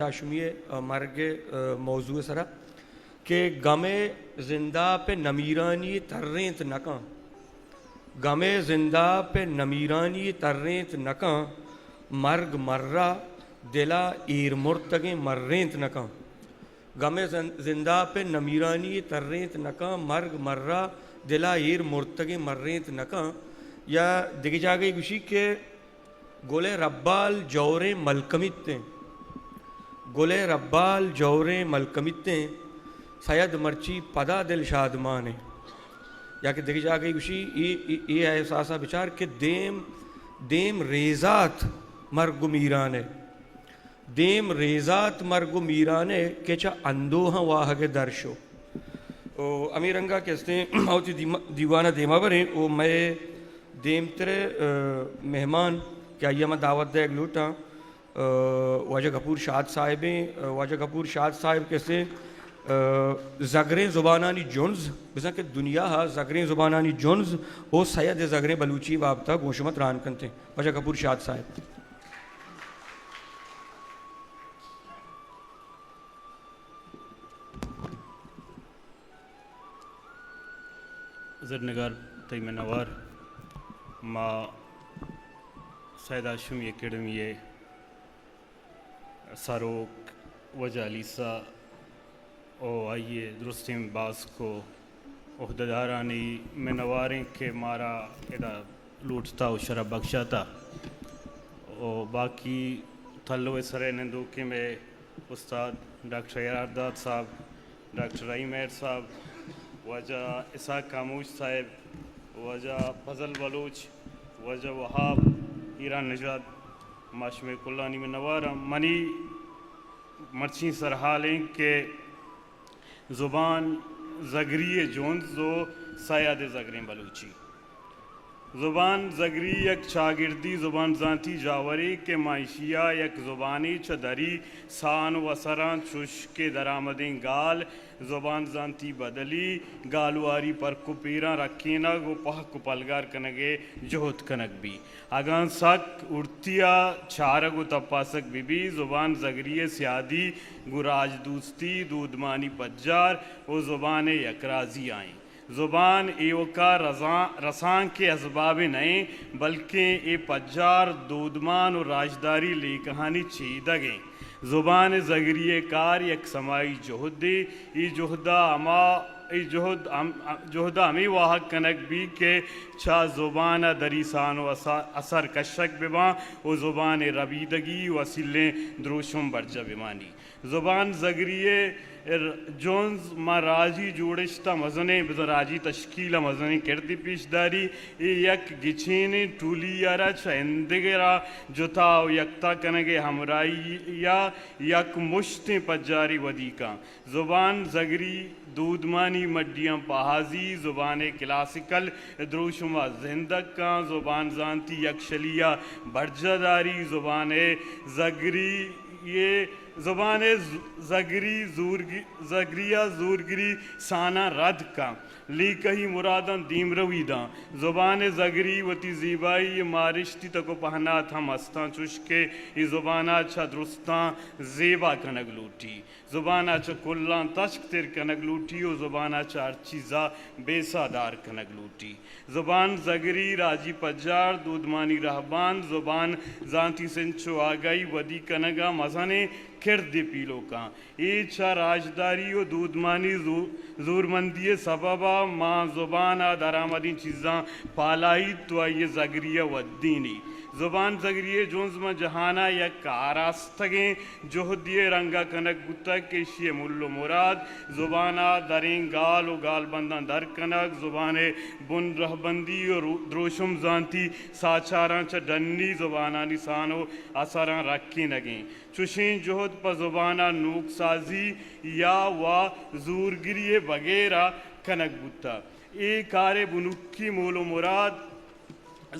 ہاشمی ءِ، ءَ، مرگ ءِ، ءَ، موضوع ءِ سرا کہ گم ءِ زندا پہ نمیرانی ترینت نہ کن۔ گم ءِ زندا پہ نمیرانی ترینت نہ کن، مرگ مرا دل ءَ ایر مرتگیں مرینت نہ کن۔ گم ءِ زن-، زندا پہ نمیرانی ترینت نہ کن، مرگ مرا دل ءَ ایر مرتگیں مرینت نہ کن۔ یا دگہ جاگہے گوشی کہ گل ءِ ربال جوریں ملکمیتیں، گل ءِ ربال جوریں ملکمیتیں، سید مرچی پدا دل شادمانیں۔ یا کہ دگہ جاگہے گوشی، اے، اے، اے احساسا بچار کہ دیم، دیم ریزات مرگ و میران ءِ، دیم ریزات مرگ و میران ءِ کہ چہ اندوہاں واہگ ءِ در شو۔ او ہمے رنگا کہ استیں ما وتی دیما-، دیوان ءَ دیما بریں او مئے دیمتر ءِ، ءَ، مہمان کہ آئی ءَ من دعوت دئیگ لوٹاں، ءَ، واجہ گپور شاد صاحب ایں۔ ءَ، واجہ گپور شاد صاحب کہ استیں، ءَ، زگریں زبانانی جنز، بزاں کہ دنیا ءَ زگریں زبانانی جنز او سید ءِ زگریں بلوچی بابت ءَ گوں شما تران کنت ایں۔ واجہ گپور شاد صاحب۔ زرنگار، تئی منوار۔ ما سید ہاشمی اکیڈمی ءِ سروک واجہ علی سا و آئی ءِ درستیں باسک و عہدیدارانی منواریں کہ مارا ادا لوٹتا و شرپ بخشاتا۔ و باقی تھلو ءِ سر ءَ نندوکیں مئے استاد ڈاکٹر یارداد صاحب، ڈاکٹر رحیم مہر صاحب، واجہ اسحاق خاموش صاحب، واجہ فضل بلوچ، واجہ وہاب ایران نژاد، ما شمئے کلانی منوار آں۔ منی مرچی سرحال ایں کہ زبان زگری ءِ جنز و سید ءِ زگریں بلوچی۔ زبان زگری یک چاگردی زبان زانتی جاورے کہ ما ایشی ءَ یک زبانے چہ دری سان و اثراں چش کہ درآمدیں گال، زبان زانتی بدلی، گالواری پرک و پیراں رکینگ و پہک و پلگار کنگ ءِ جہد کنگ بی۔ اگاں سک ہورتی ءَ چارگ و تپاسگ بہ بی، زبان زگری ءِ سیادی گوں راجدوستی، دودمانی پجار و زبان ءِ یکرازی ءَ ایں۔ زبان ایوک ءَ رزان-، رسانک ءِ ازبابے نہ ایں، بلکیں اے پجار، دودمان و راجداری لیکہانی چیدگ ایں۔ زبان زگری ءِ کار یک سمائی جہدے۔ اے جہد ءَ ہما، اے جہد ہم-، جہد ءَ ہمے واہگ کنگ بیت کہ چہ زبان ءَ دری سان و اث-، اثر کشگ بہ باں و زبان ءِ ربیدگی و اصیلیں دروشم برجاہ بہ مانی۔ زبان زگری ءِ ر-، جنز ماں راجی جوڑشت ءَ مزنیں، بزاں راجی تشکیل ءَ مزنیں کردے پیش داری۔ اے یک گچینیں ٹولی ءَ را چہ ایندگر ءَ جتا و یکتا کنگ ءِ ہمراہی ءَ یک مشتیں پجارے ودی کن۔ زبان زگری دودمانی مڈیاں پہازی، زبان ءِ کلاسیکل دروشم ءَ زندگ کن، زبان زانتی یکشلی ءَ برجاہ داری، زبان ءِ زگری ءِ زبان ءِ ز-، زگری زورگ-، زگری ءَ زورگری ساناں رد کن، لیکہی مراداں دیمروی داں۔ زبان ءِ زگری وتی زیبائی ءِ مارشتی تک و پہنات ہم استاں، چوشکہ اے زبان ءَ چہ درستاں زیبا کنگ لوٹی۔ زبان ءَ چہ کلاں تچک تر کنگ لوٹی و زبان ءَ چہ ہر چیز ءَ بیسہ دار کنگ لوٹی۔ زبان زگری، راجی پجار، دودمانی رہبند، زبان زانتی سنچ و آگاہی ودی کنگ ءَ مزنیں کردے پیلو کن۔ اے چہ راجداری و دودمانی زو-، زورمندی ءِ سبب ءَ ماں زبان ءَ درآمدیں چیزاں پالاہیت و آئی ءِ زگری ءَ ودینی۔ زبان زگری ءِ جنز ماں جہان ءَ یک آراستگیں جہدے ءِ رنگ ءَ کنگ بوتگ کہ ایشی ءِ مول و مراد زبان ءَ دریں گال و گالبنداں در کنگ، زبان ءِ بن رہبندی و رو-، دروشم زانتی ساچاراں چہ ڈنی زبانانی سان و اثراں رکینگ ایں۔ چشیں جہد پہ زبان ءِ نوک سازی یا و زورگری ءِ بگیر ءَ کنگ بوتگ۔ اے کار ءِ بنکی مول و مراد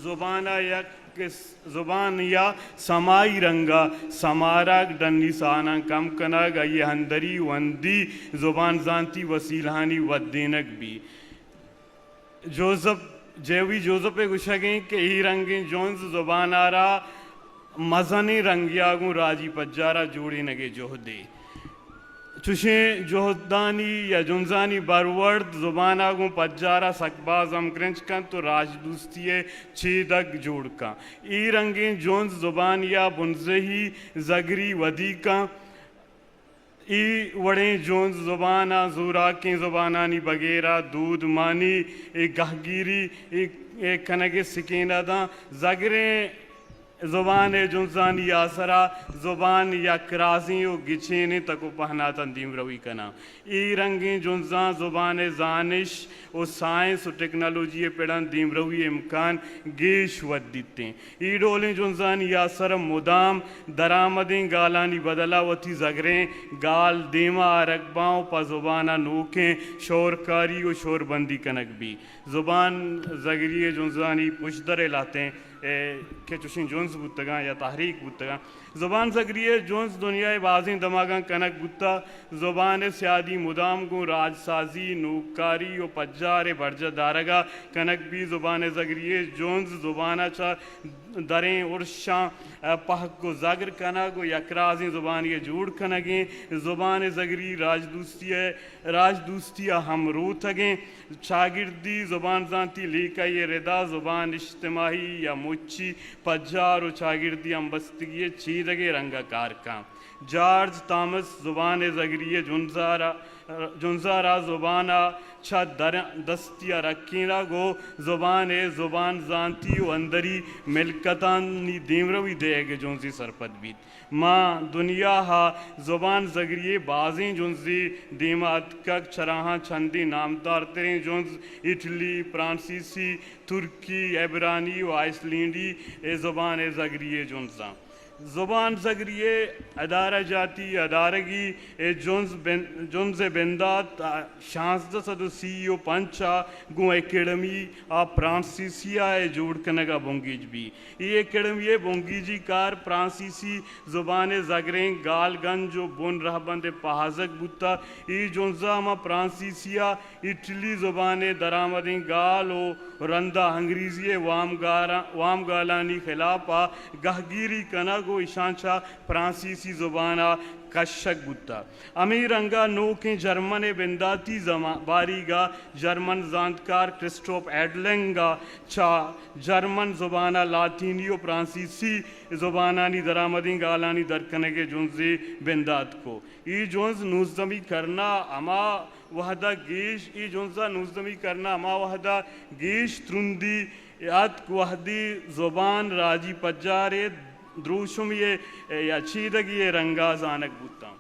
زبان ءَ یک س-، زبان یا سمائی رنگ ءَ سمارگ، ڈنی ساناں کم کنگ، آئی ءِ اندری وندی زبان زانتی وسیلہانی ودینگ بی۔ جوزپ، جیوی جوزپ ءِ گوشگ ایں کہ اے رنگیں جنز زبان ءَ را مزنیں رنگے ءَ گوں راجی پجار ءَ جوڑینگ ءِ جہدے۔ چشیں جہدانی یا جنزانی برورد زبان ءَ گوں پجار ءَ سک باز ہمگرنچ کنت ءُ راجدوستی ءِ چیدگ جوڑ کنت۔ اے رنگیں جنز زبان ءِ بنزہی زگری ودی کنت۔ اے وڑیں جنز زبان ءَ زوراکیں زبانانی بگیر ءَ دود مانی ءِ گہگیری ءِ کنگ ءِ سکین ءَ داں۔ زگریں زبان ءِ جنزانی آسر ءَ زبان یک رازیں ءُ گچینیں تک ءُ پہناتاں دیمروی کناں۔ اے رنگیں جنزاں زبان ءِ زانش ءُ سائنس ءُ ٹیکنالوجی ءِ پڑاں دیمروی ءِ امکان گیش ودیتیں۔ اے ڈولیں جنزانی آسر ءَ مدام درآمدیں گالانی بدل ءَ وتی زگریں گال دیم ءَ آرگ باں ءُ پہ زبان ءَ نوکیں شورکاری ءُ شوربندی کنگ بیت۔ زبان زگری ءِ جنزانی پشدر ءِ لہتیں، اے، کہ چشیں جنز بوتگاں یا تحریک بوتگاں۔ زبان زگری ءِ جنز دنیا ءِ بازیں دمگاں کنگ بوتہ۔ زبان ءِ سیادی مدام گوں راجسازی، نوککاری ءُ پجار ءِ برجاہ دارگ ءَ کنگ بیت۔ زبان زگری ءِ جنز زبان ءَ چہ دریں ارشاں پہک ءُ زگر کنگ ءُ یکرازیں زبانے ءِ جوڑ کنگ ایں۔ زبان زگری راجدوستی ءِ، راجدوستی ءَ ہم روتگ ایں۔ چاگردی زبان زانتی لیکہ ءِ ردا زبان اجتماعی یا مچی پجار ءُ چاگردی ہمبستگی ءِ چیدگے رنگ ءَ کار کنت۔ جارج تامس زبان زگری ءِ جنزا را، جنزا را زبان ءَ چہ در دستی ءَ رکینگ ءُ زبان ءِ زبان زانتی ءُ اندری ملکتانی دیمروی دئیگ ءِ جنزے سرپد بیت۔ ماں دنیا ءَ زبان زگری ءِ بازیں جنزے دیم ءَ اتکگ، چراہاں چندیں نامدارتریں جنز اٹلی، پرانسیسی، ترکی، عبرانی ءُ آئس لینڈی ءِ زبان ءِ زگری ءِ جنز اَنت۔ زبان زگری ءِ ادارہ جاتی ادارگی ءِ جنز بن-، جنز ءِ بندات شانزدہ سد ءُ سی ءُ پنچ ءَ گوں اکیڈمی آف پرانسیسیا ءِ جوڑ کنگ ءَ بنگیج بیت۔ اے اکیڈمی ءِ بنگیجی کار پرانسیسی زبان ءِ زگریں گالگنج ءُ بن رہبند ءِ پہازگ بوتہ۔ اے جنز ءَ ماں پرانسیسی ءَ اٹلی زبان ءِ درآمدیں گال ءُ رندا انگریزی ءِ وامگاراں-، وامگالانی خلاف ءَ گہگیری کنگ ءُ ایشاں چہ پرانسیسی زبان ءَ کشگ بوتہ۔ ہمے رنگ ءَ نوکیں جرمن ءِ بنداتی زما-، باریگ ءَ جرمن زانتکار کرسٹوف ایڈلنگ ءَ چہ جرمن زبان ءَ لاطینی ءُ پرانسیسی زبانانی درآمدیں گالانی درکنگ ءِ جنزے بندات کو۔ اے جنز نوزدہمی کرن ءَ ہما وہد ءَ گیش، اے جنز ءَ نوزدہمی کرن ءَ ہما وہد ءَ گیش ترندی اتک، وہدے زبان راجی پجار ءِ دروشمے ءِ یا چیدگے ءِ رنگ ءَ زانگ بوتاں۔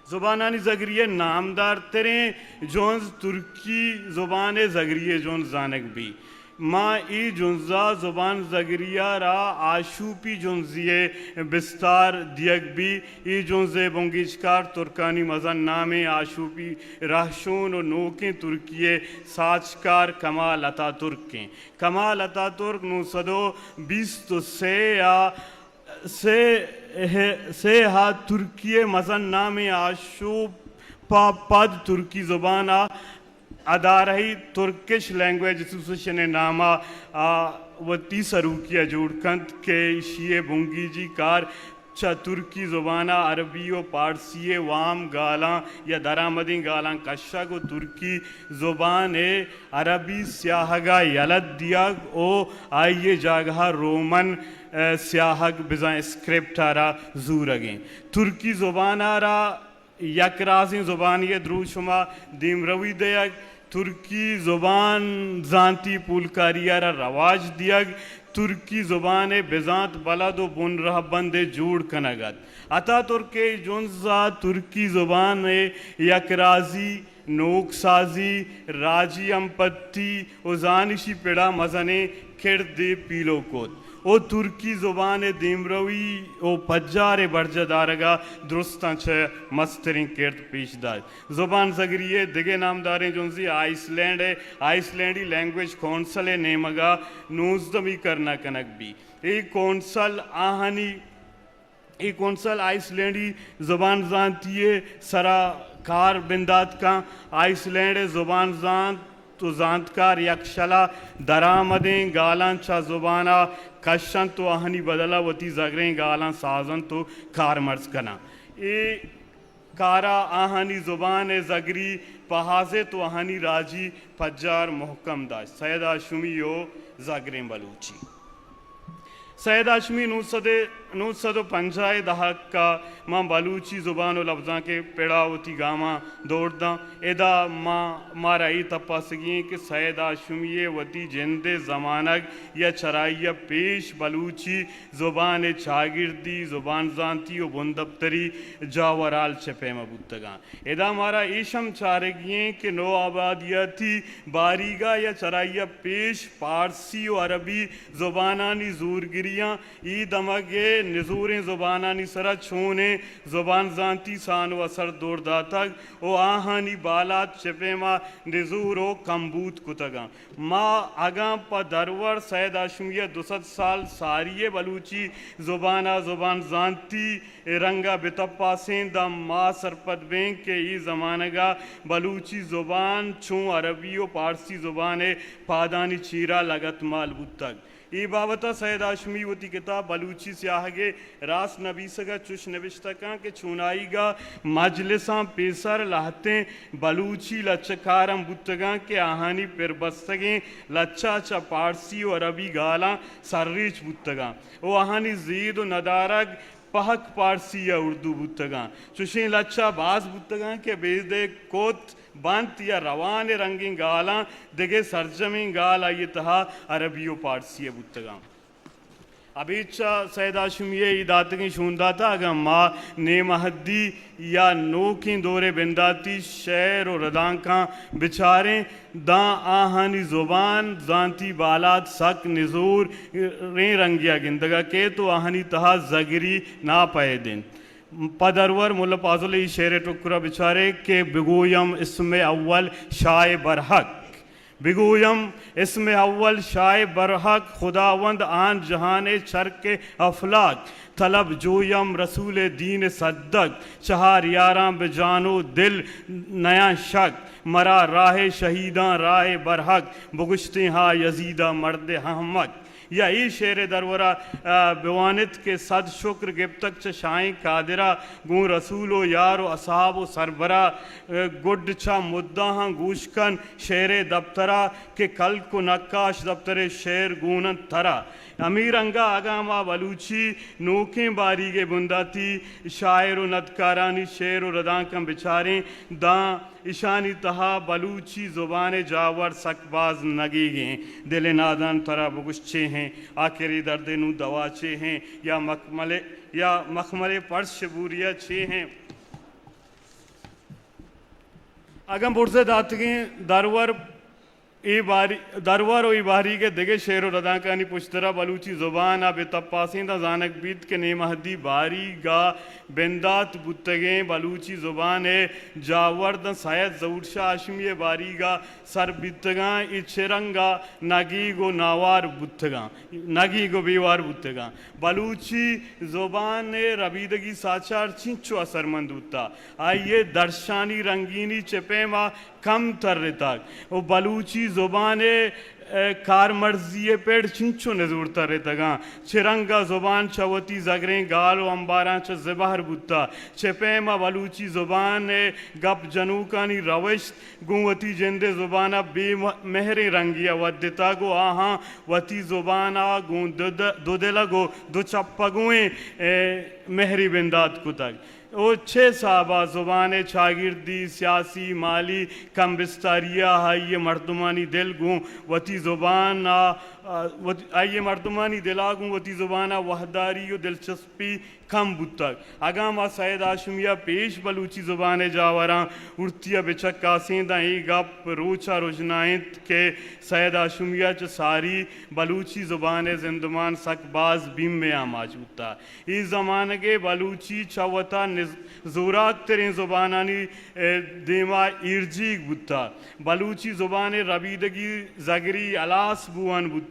زبانانی زگری ءِ نامدارتریں جنز ترکی زبان ءِ زگری ءِ جنز زانگ بیت۔ ماں اے جنز ءَ زبان زگری ءَ را آشوپی جنزے ءِ بستار دیگ بیت۔ اے جنز ءِ بنگیجکار ترکانی مزن نامیں آشوپی رہشون ءُ نوکیں ترکی ءِ ساچکار کمال اتاترک اِنت۔ کمال اتاترک نو سد ءُ بیست ءُ سے ءَ سے، سے ءَ ترکی ءِ مزن نامیں آشوپ ءَ پد ترکی زبان ءِ ادارہ، ترکش لینگویج ایسوسیشن ءِ نام ءَ وتی سروکی ءَ جوڑ کنت کہ ایشی ءِ بنگیجی کار چہ ترکی زبان ءَ عربی ءُ پارسی ءِ وام گالاں یا درآمدیں گالاں کشگ ءُ ترکی زبان ءِ عربی سیاہگ ءَ یلہ دیگ ءُ آئی ءِ جاگہ ءَ رومن، ءَ، سیاہگ بزاں اسکرپٹ ءَ را زورگ اِنت۔ ترکی زبان ءَ را یک رازیں زبانے ءِ دروشم ءَ دیمروی دئیگ، ترکی زبان زانتی پولکاری ءَ را رواج دیگ، ترکی زبان ءِ بزانت بلد ءُ بن رہبند ءِ جوڑ کنگ اَت۔ اتاترک ءِ جنز ءَ ترکی زبان ءِ یکرازی، نوکسازی، راجی ہمپتی ءُ زانشی پڑ ءَ مزنیں کردے پیلو کت ءُ ترکی زبان ءِ دیمروی ءُ پجار ءِ برجاہ دارگ ءَ درستاں چہ مستریں کرد پیش داشت۔ زبان زگری ءِ دگہ نامداریں جنزے آئس لینڈ ءِ آئس لینڈی لینگویج کونسل ءِ نیمگ ءَ نوزدہمی کرن ءَ کنگ بیت۔ اے کونسل آہانی اے کونسل آئس لینڈی زبان زانتی ءِ سرا کار بندات کن۔ آئس لینڈ ءِ زبان زانت تو زانتکار یکشلا درآمدیں گالاں چہ زبان ءَ کش انت و آہانی بدل ءَ وتی زگریں گالاں ساز انت و کارمرز کن انت۔ اے کار ءَ آہانی زبان ءِ زگری پہازیت و آہانی راجی پجار مہکم داشت۔ سید ہاشمی و زگریں بلوچی۔ سید ہاشمی نو سد، نو سد و پنجاہ ءِ دہک ءَ ماں بلوچی زبان و لبزانک ءِ پڑ ءَ وتی گاماں دور داں۔ ادا ما، مارا اے تپاسگی ایں کہ سید ہاشمی ءِ وتی جند ءِ زمانگ یا چرائی ءَ پیش بلوچی زبان ءِ چاگردی، زبان زانتی و بندپتری جاور حال چہ پیما بوتگاں۔ ادا مارا ایش ہم چارگی ایں کہ نوآبادیاتی باریگ ءَ یا چرائی ءَ پیش پارسی و عربی زبانانی زورگریاں اے دمگ ءِ نزوریں زبانانی سرا چونیں زبان زانتی سان و اثر دور داتگ و آہانی بالاد چہ پیما نزور و کمبوت کتگاں۔ ما اگاں پہ درور سید ہاشمی ءِ دو سد سال ساری ءِ بلوچی زبان ءَ زبان زانتی ءِ رنگ ءَ بہ تپاسیں، داں ما سرپد بیں کہ اے زمانگ ءَ بلوچی زبان چوں عربی و پارسی زبان ءِ پادانی چیر ءَ لگتمال بوتگ۔ اے بابت ءَ سید ہاشمی وتی کتاب بلوچی سیاہگ ءِ راست نبیسگ ءَ چش نبشتہ کن کہ چونائیگ ءَ مجلساں پیسر لہتیں بلوچی لچہ کار ہم بوتگاں کہ آہانی پربستگیں لچہ چہ پارسی و عربی گالاں سرریچ بوتگاں و آہانی زید و ندارگ پہک پارسی یا اردو بوتگاں۔ چشیں لچہ باز بوتگاں کہ بیدے کت، بنت یا روان ءِ رنگیں گالاں دگہ سرجمیں گال آئی ءِ تہا عربی و پارسی ءَ بوتگاں۔ ابید چہ سید ہاشمی ءِ اے داتگیں شوندات ءَ اگاں ما نیمہدی یا نوکیں دور ءِ بنداتی شعر و ردانکاں بچاریں، داں آہانی زبان زانتی بالاد سک نزوریں رنگے ءَ گندگ ءَ کیت و آہانی تہا زگری ناپید انت۔ پہ درور ملا پازل ءِ اے شعر ءِ ٹکر ءَ بچارے کہ بگویم اسم اول شاہ برحق، بگویم اسم اول شاہ برحق، خداوند آن جہان چرک افلاک، طلب جویم رسول دین صدق، چہار یاراں بہ جان و دل نیاں شک، مرا راہ شہیداں راہ برحق، بگشتیں ہا یزیدا مرد احمق۔ یا اے شعر ءِ درور ءَ، آ، بوانت کہ صد شکر گپتگ چہ شاہیں قادر ءَ، گوں رسول و یار و اصحاب و سربرا، آ، گڈ چہ مداحاں گوش کن شعر ءِ دپتر ءَ کہ کلک و نقاش دپتر ءِ شعر گون انت ترا۔ ہمے رنگ ءَ اگاں ما بلوچی نوکیں باریگ ءِ بنداتی شاعر و ندکارانی شعر و ردانکاں بچاریں، داں اشانی تہا بلوچی زبان ءِ جاور سک باز نگیگیں۔ دل ءِ نادان ترا بگوش چے ہیں، آخر اے درد ءِ نوں دوا چے ہیں، یا مخمل ءِ، یا مخمل ءِ پرش بوریا چے ہیں۔ اگاں برز ءِ داتگیں درور اے باری، درور و اے باریگ ءِ دگہ شعر و ردانکانی پشترا بلوچی زبان ءَ بہ تپاسیں، داں زانگ بیت کہ نیمہدی باریگ ءَ بندات بوتگیں بلوچی زبان ءِ جاور داں سید ظہور شاہ ہاشمی ءِ باریگ ءَ سر بیتگاں، اے چہ رنگ ءَ نگیگ و ناوار بوتگاں، نگیگ و بیوار بوتگاں۔ بلوچی زبان ءِ ربیدگی ساچار چینچو اثرمند بوتا، آئی ءِ درشانی رنگینی چہ پیما کم ترتگ و بلوچی زبان ءِ، ءِ کارمرزی ءِ پڑ چنچو نزور ترتگاں۔ چہ رنگ ءَ زبان چہ وتی زگریں گال و امباراں چہ زبہر بوتہ۔ چہ پیم ءَ بلوچی زبان ءِ گپ جنوکانی روشت گوں وتی جند ءِ زبان ءَ بے م-، مہریں رنگے ءَ ودتگ و آہاں وتی زبان ءَ گوں دو د-، دو دلگ و دو چپگوئیں، ءِ، مہرے بندات کتگ۔ و چے سابا زبان ءِ چاگردی، سیاسی، مالی کم بستاری ءَ آئی ءِ مردمانی دل گوں وتی زبان ءَ، ءَ، وت-، آئی ءِ مردمانی دل ءَ گوں وتی زبان ءَ وہداری و دلچسپی کم بوتگ۔ اگاں ما سید ہاشمی ءَ پیش بلوچی زبان ءِ جاوراں ہرتی ءَ بچکاسیں داں اے گپ روچ ءَ رژنا انت کہ سید ہاشمی ءَ چہ ساری بلوچی زبان ءِ زندمان سک باز بیم ءِ آماچ بوتہ۔ اے زمانگ ءَ بلوچی چہ وتا نز-، زوراکتریں زبانانی، ءِ، دیما ایرجیگ بوتہ۔ بلوچی زبان ءِ ربیدگی زگری ہلاس بوان بوت۔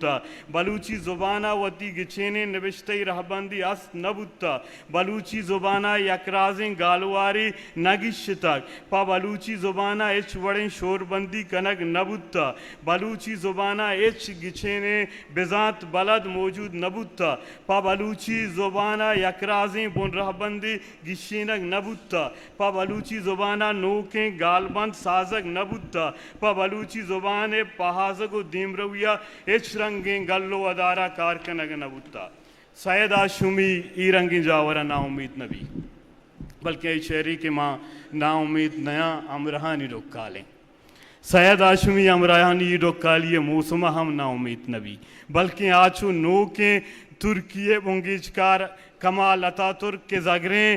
بلوچی زبان ءَ وتی گچینیں نبشتہی رہبندی است نہ بوتہ۔ بلوچی زبان ءَ یکرازیں گالوارے نہ گیشتگ۔ پہ بلوچی زبان ءَ ہچ وڑیں شوربندی کنگ نہ بوتہ۔ بلوچی زبان ءَ ہچ گچینیں بزانت بلد موجود نہ بوتہ۔ پہ بلوچی زبان ءَ یکرازیں بنرہبندے گیشینگ نہ بوتہ۔ پہ بلوچی زبان ءَ نوکیں گالبند سازگ نہ بوتہ۔ پہ بلوچی زبان ءِ پہازگ ءُ دیمروی ءَ ہچ رنگیں گل ءُ ادارہ کار کنگ نہ بوتہ۔ سید ہاشمی اے رنگیں جاور ءَ ناامیت نہ بی، بلکیں اے شعرے کہ ما ناامیت نیاں، ہمراہانی ڈکالیں۔ سید ہاشمی ہمراہانی اے ڈکالی ءِ موسم ءَ ہم ناامیت نہ بی، بلکیں آ چو نوکیں ترکی ءِ بنگیجکار کمال اتاترک کہ زگریں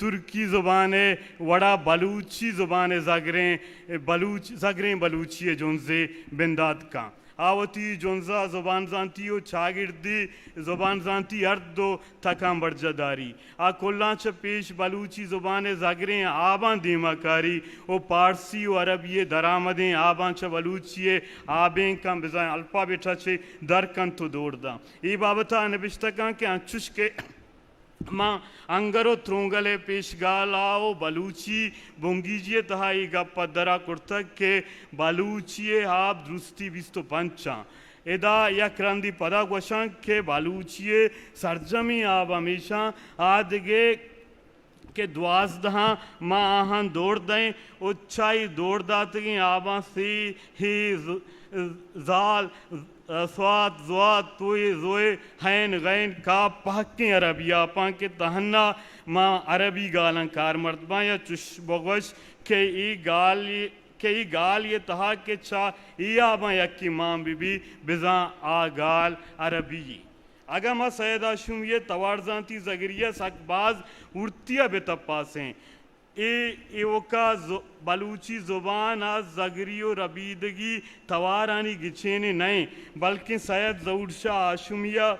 ترکی زبان ءِ وڑا بلوچی زبان ءِ زگریں بلوچ، زگریں بلوچی ءِ جنزے بندات کن۔ آ وتی جنز ءَ زبان زانتی ءُ چاگردی، زبان زانتی ہر دو تکاں برجاہ داری۔ آ کلاں چہ پیش بلوچی زبان ءِ زگریں آباں دیما کاری ءُ پارسی ءُ عربی ءِ درآمدیں آباں چہ بلوچی ءِ آبینکاں بزاں الفابیٹا چہ در کنت ءُ دور داں۔ اے بابت ءَ نبشتہ کن کہ انچش کہ ما انگر ءُ ترونگل ءِ پیشگال ءَ ءُ بلوچی بنگیجی ءِ تہا اے گپ پدر ءَ کرتگ کہ بلوچی ءِ آب درستی بیست ءُ پنچ آں۔ ادا یک رندی پدا گوشاں کہ بلوچی ءِ سرجمیں آب ہمیشاں، آ دگہ کہ دوازدہاں ما آہاں دور دئیں ءُ چہ اے دور داتگیں آباں سے، ہے، ز-، زال، سوات، زوات، توئے، زوئے، ہین، غین، کاپ پہکیں عربی آپاں کہ تہنا ما عربی گالاں کارمرد باں، یا چش بگوش کہ اے گال، کہ اے گال ءِ تہا کہ چہ اے آباں یکے مان بہ بی، بزاں آ گال عربی یے۔ اگاں ما سید ہاشمی ءِ توارزانتی زگری ءَ سک باز ہورتی ءَ بہ تپاسیں، اے ایوک ءَ ز-، بلوچی زبان ءِ زگری ءُ ربیدگی توارانی گچینے نہ ایں، بلکیں سید ظہور شاہ ہاشمی ءَ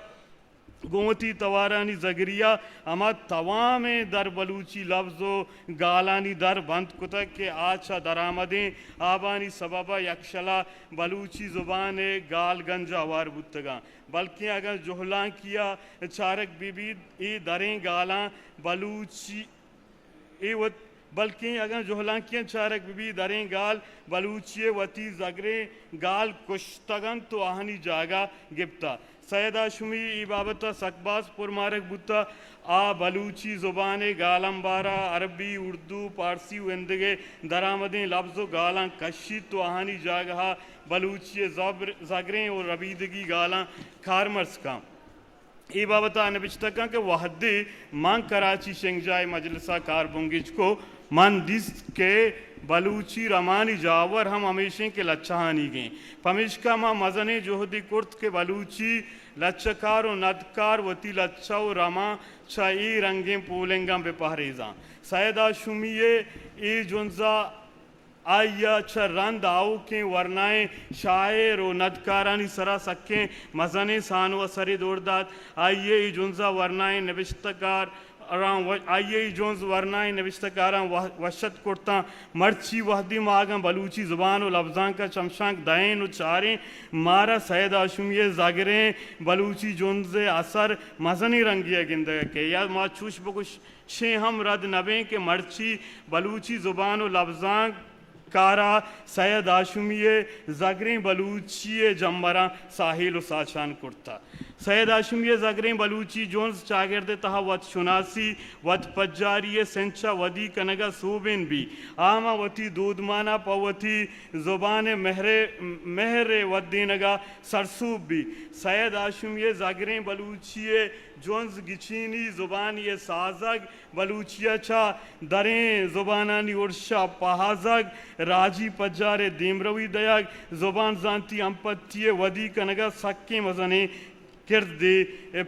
گوں وتی توارانی زگری ءَ ہما توامیں در بلوچی لبز ءُ گالانی در بند کتگ کہ آ چہ درآمدیں آبانی سبب ءَ یکشل ءَ بلوچی زبان ءِ گالگنج ءَ ہوار بوتگ اَنت، بلکیں اگاں جہلانکی ءَ چارگ بہ بیت، اے دریں گالاں بلوچی اے وت، بلکیں اگاں جہلانکیاں چارگ بہ بیت، دریں گال بلوچی ءِ وتی زگریں گال کشتگ اَنت ءُ آہانی جاگہ گپتہ۔ سید ہاشمی اے بابت ءَ سک باز پرمارگ بوتہ۔ آ بلوچی زبان ءِ گالمبار ءَ عربی، اردو، پارسی ءُ ایندگہ درآمدیں لبز ءُ گالاں کشیت ءُ آہانی جاگہ ءَ بلوچی ءِ زبر-، زگریں ءُ ربیدگی گالاں کارمرز کنت۔ اے بابت ءَ نبشتہ کن کہ وہدے من کراچی شنگجاہ ءِ مجلس ءَ کار بنگیج کو، من دیست کہ بلوچی رمانی جاور ہم ہمیش ایں کہ لچہانیگ ایں۔ پمیشکا ما مزنیں جہدے کرت کہ بلوچی لچہ کار ءُ ندکار وتی لچہ ءُ رماں چہ اے رنگیں پولنگاں بہ پہریزاں۔ سید ہاشمی ءِ اے جنز ءَ آئی ءَ چہ رند آؤکیں ورنائیں شاعر ءُ ندکارانی سرا سکیں مزنیں سان ءُ اثرے دور دات۔ آئی ءِ اے جنز ءَ ورنائیں نبشتہ کاراں و-، آئی ءِ اے جنز ورنائیں نبشتہ کاراں وہ-، وش اتک کرتاں۔ مرچی وہدے ما اگاں بلوچی زبان ءُ لبزانک ءَ چمشانک دئیں ءُ چاریں، مارا سید ہاشمی ءِ زگریں بلوچی جنز ءِ اثر مزنیں رنگے ءَ گندگ ءَ کئیت۔ یا ما چوش بگوش شیں ہم رد نہ بیں کہ مرچی بلوچی زبان ءُ لبزانک کار ءَ سید ہاشمی ءِ زگریں بلوچی ءِ جمبراں ساہیل ءُ ساچان کرتہ۔ سید ہاشمی ءِ زگریں بلوچی جنز چاگرد ءِ تہا وت شناسی، وت پجاری ءِ سنچ ءَ ودی کنگ ءَ سوبین بی۔ آ ہما وتی دودمان ءَ پہ وتی زبان ءِ مہر ءِ، مہر ءِ ودینگ ءَ سرسوب بی۔ سید ہاشمی ءِ زگریں بلوچی ءِ جنز گچینی زبانی ءِ سازگ، بلوچی ءَ چہ دریں زبانانی ارش ءَ پہازگ، راجی پجار ءِ دیمروی دئیگ، زبان زانتی ہمپتی ءِ ودی کنگ ءَ سکیں مزنیں کردے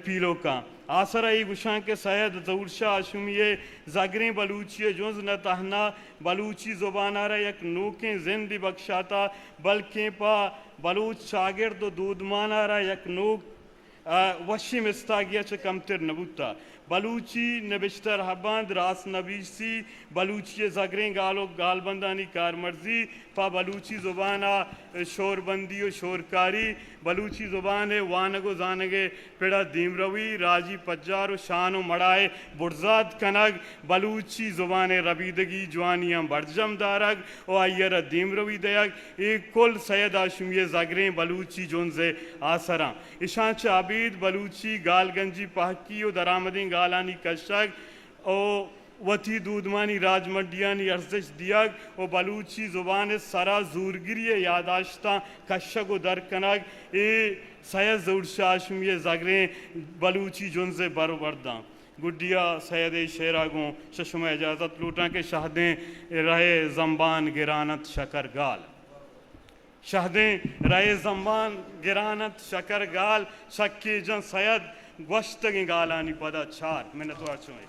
پیلو کن۔ آسر ءَ اے گوشاں کہ سید ظہور شاہ ہاشمی ءِ زگریں بلوچی ءِ جنز نہ تہنا بلوچی زبان ءَ را یک نوکیں زندے بکشاتہ، بلکیں پہ بلوچ چاگرد ءُ دودمان ءَ را یک نوک ءُ وشیں مستاگی ءَ چہ کمتر نہ بوتہ۔ بلوچی نبشتہ رہبند، راست نبیسی، بلوچی ءِ زگریں گال ءُ گالبندانی کارمرزی، پہ بلوچی زبان ءِ شوربندی ءُ شورکاری، بلوچی زبان ءِ وانگ ءُ زانگ ءِ پڑ ءَ دیمروی، راجی پجار ءُ شان ءُ مڑاہ ءِ برزاد کنگ، بلوچی زبان ءِ ربیدگی جوانیاں برجم دارگ ءُ آئی ءَ را دیمروی دئیگ، اے کل سید ہاشمی ءِ زگریں بلوچی جنز ءِ آسراں۔ اشاں چہ ابید بلوچی گالگنجی پہکی ءُ درآمدیں گالانی کشگ ءُ وتی دودمانی راجمنڈیانی ارزشت دیگ ءُ بلوچی زبان ءِ سرا زورگری ءِ یاداشتاں کشگ ءُ در کنگ، اے سید ظہور شاہ ہاشمی ءِ زگریں بلوچی جنز ءِ بر ءُ برداں۔ گڈی ءَ سید ءِ شعر ءَ گوں شہ شما اجازت لوٹاں کہ شہدیں رہ ءِ زمبان گران اَنت شکر گال۔ شہدیں رہ ءِ زمبان گران اَنت شکر گال، شکے جن سید گوشتگیں گالانی پدا چار۔ منتوار چوئے۔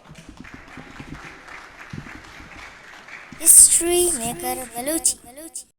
ہسٹری میکر بلوچی۔